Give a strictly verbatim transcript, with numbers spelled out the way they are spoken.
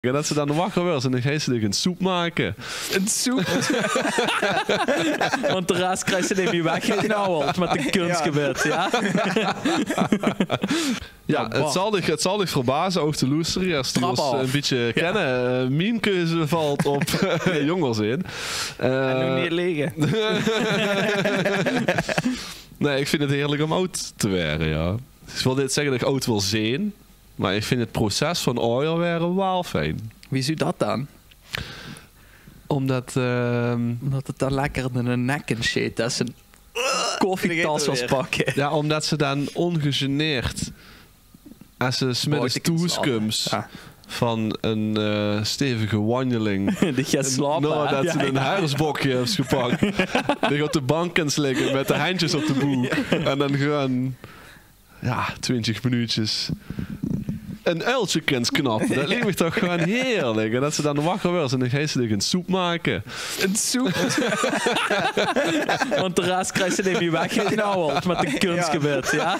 En det se dan wakker wuuers en dan geis se dich ein soep make. Ein soep? Want de res kriegs se neet mie weggeknauweld mit de kunstgebit, ja? Ja, het zal dich, het zal dich verbaze, ouch de loestereers die ós ein bietje kenne. Eh, mien keuze valt op jónger zeen. En noe neet lege. Nae, ich vinj het heerlik óm aod te waere, ja. Ich wil neet zègke det ich aod wil zeen, mer ich vinj het proces van aojer waere waal fijn. Wiezoe det dan? Ómdet, ehm, Ómdet het dan lekker in de nek in zit es se ein koffietas wilt pakke. Ja, ómdet se dan ongegeneerd, es se 's middes thoes kums van ein, eh, stevige wanjeling, naodet se ein herfsbokske höbs gepak, dich op de bank kins ligke mit de hendjes op de boek en dan gewoon, ja, twintjig minuutjes ein uiltje kins knappe. Det liek mich toch gewoon heerlik. En det se dan wakker wuuers en dan geis se dich ein soep make. Ein soep? Want de res kriegs se neet mie weggeknauweld mit de kunstgebit, ja?